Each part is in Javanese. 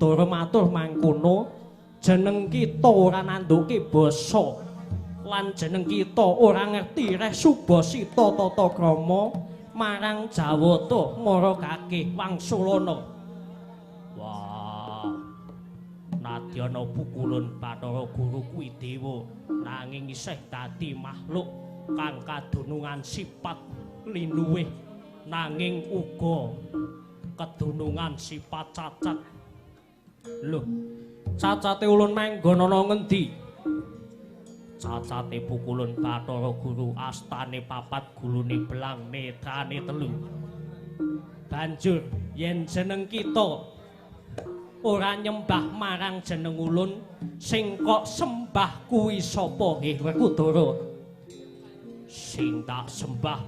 Dara matur mangkono, jeneng kita ora nanduke basa lan jeneng kita ora ngerti reh subasita tata krama marang Jawata mara gagih wangsulana. Wah. Nadyana pukulun Bathara Guru kuwi dewa nanging isih dadi makhluk kang kadunungan sifat linuwih nanging uga kedunungan sifat cacat. Lho, cacate ulun manggon ana ngendi? Cacate pukulun Bathara Guru astane papat, gulune belang, netrane telu. Banjur yen jeneng kita ora nyembah marang jeneng ulun, sing kok sembah kuwi sapa? Werkudara. Sing tak sembah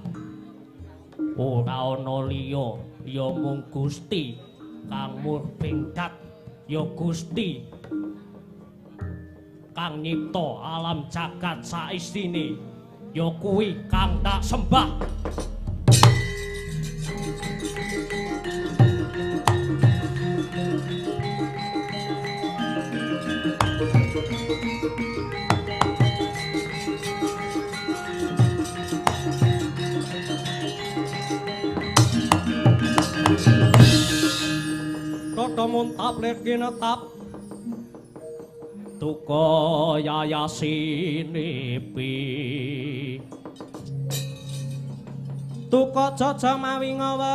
ora ana liya ya mung Gusti kang murbeng dat, ya Gusti kang nyipta alam jagat saistine, ya kuwi kang tak sembah. Tata muntap lir kinetap duka yayasinipi duka jaja mawi ngawengis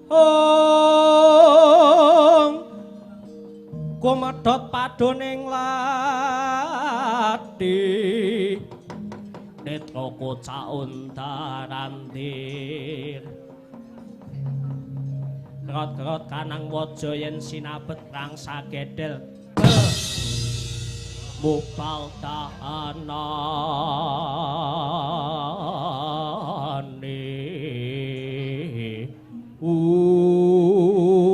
ong kumedhot padoning lati netra kocak undarandir krot-krot kanang waja yen sinabet rangsa gedel mubal tahanane ung.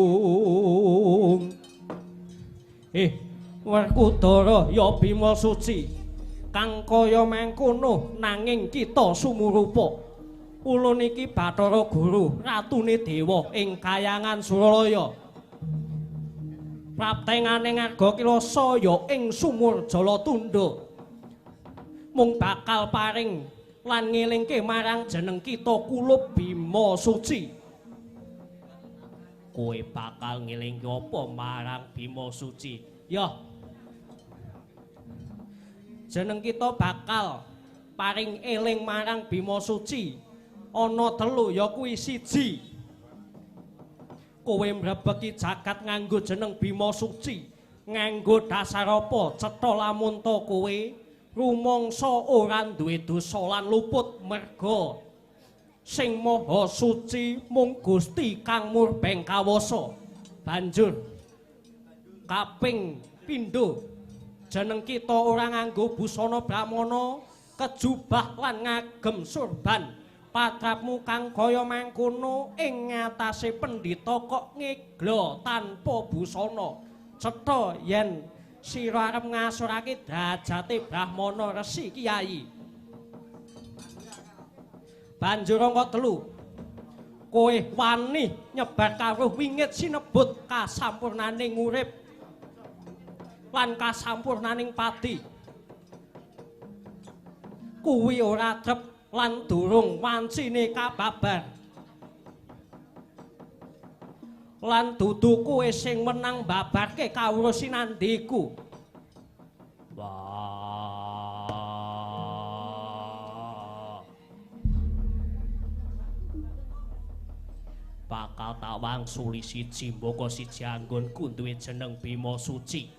Werkudara ya Bima Suci kang kaya mangkono nanging kita sumurupa. Ulun iki Bathara Guru, ratune dewa ing kayangan Suralaya. Praptengane ngarga kilasa ya ing sumur Jalatunda. Mung bakal paring lan ngelingke marang jeneng kita kulup Bima Suci. Kowe bakal ngelingke apa marang Bima Suci? Ya. Jeneng kita bakal paring eling marang Bima Suci. Ana telu ya kuwi siji. Kowe mrebeki jagat nganggo jeneng Bima Suci, nganggo dasar apa cetha lamun ta kowe rumangsa ora duwe dosa lan luput merga sing maha suci mung Gusti kang murbeng kawasa. Banjur kaping pindho jeneng kita ora nganggo busana brahmana, kejubah lan ngagem surban. Patrapmu kang kaya mangkono ing ngatasé pendhita kok ngegla tanpa busana. Cetha yen sira arep ngasurake derajate brahmana resi kiai. Banjur angka telu, kowe wani nyebar kawruh wingit sinebut kasampurnaning urip lan kasampurnaning padi. Kuwi ora trep lan durung wancine kababar. Lan dudu kowe sing menang babarke kawruh sinandiku. Wah. Bakal tak wangsuli siji mbaka siji anggonku duwe jeneng Bima Suci.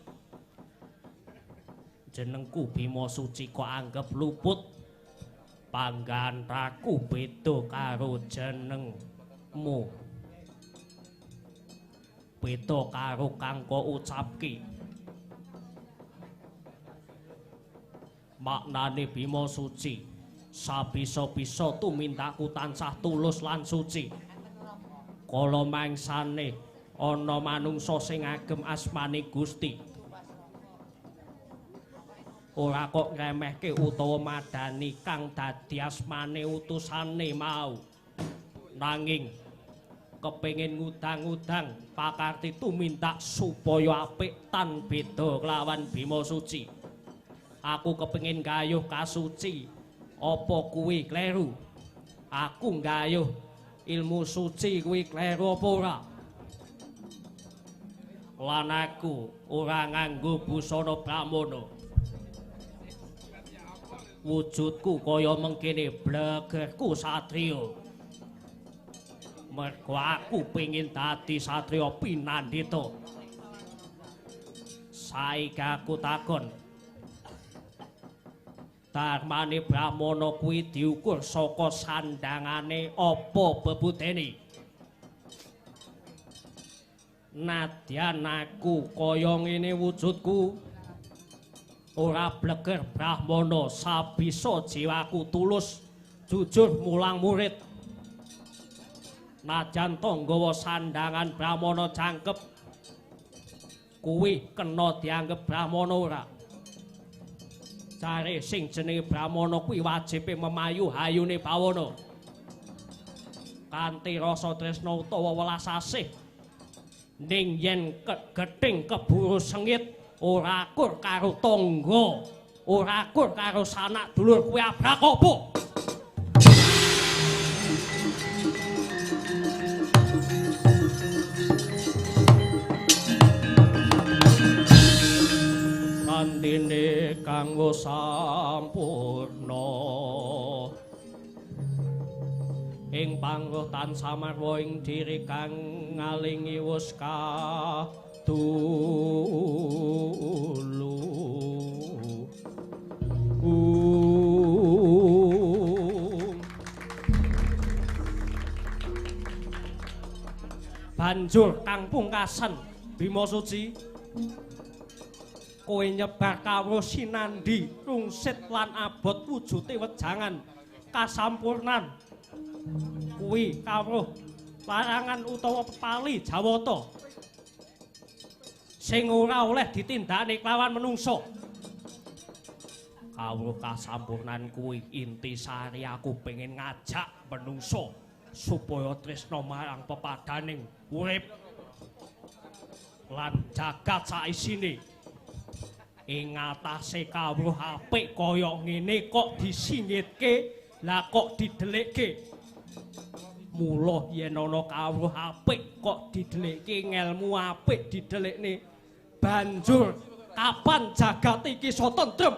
Jenengku Bima Suci kok anggep luput. Panggantaku beda karo jenengmu. Beda karo kang kok ucapke. Maknane Bima Suci, sabisa-bisa tumindakku tansah tulus lan suci. Kala mangsane ana manungsa sing ngagem asmane Gusti, ora kok ngremehke utawa madani kang dadi asmane utusane mau. Nanging kepengin ngudang-udang pakarti tumindak supaya apik tan beda kelawan Bima Suci. Aku kepengin gayuh kasuci, apa kuwi kleru? Aku nggayuh ilmu suci kuwi kleru apa ora? Lan aku ora nganggo busana brahmana. Wujudku kaya mengkene, blegerku satriya. Mergo aku pengin dadi satriya pinandhita. Saiki aku takon. Dharmane brahmana kuwi diukur saka sandangane apa bebudene? Nadyan aku kaya ngene wujudku ora bleger brahmana, sabisa jiwaku tulus jujur mulang murid. Najan to nggawa sandangan brahmana jangkep kuwi kena dianggep brahmana ora? Jare sing jenenge brahmana kuwi wajibe memayu hayune bawana kanthi rasa tresna utawa welas asih. Ning yen gething keburu sengit ora akur karo tangga, ora akur karo sanak dulur kuwi abrak apa? Kandhane kang wis sampurna ing pangruh tansah marwa ing diri kang ngalingi wus kadulu. Banjur kang pungkasan Bima Suci, kowe nyebar kawruh sinandhi rungsit lan abot wujute wejangan kasampurnan. Kuwi kawruh larangan utawa pepali Jawata sing ora oleh ditindakne kelawan menungsa. Kawruh kasampurnan kuwi intisari aku pengen ngajak menungsa supaya tresna marang pepadaning urip lan jagat saisine. Ing atase kawruh apik kaya ngene kok disingitke, lah kok didelikke. Mula yen ana kawruh apik kok didelikke, ngelmu apik didelikne, banjur kapan jagat iki iso tentrem?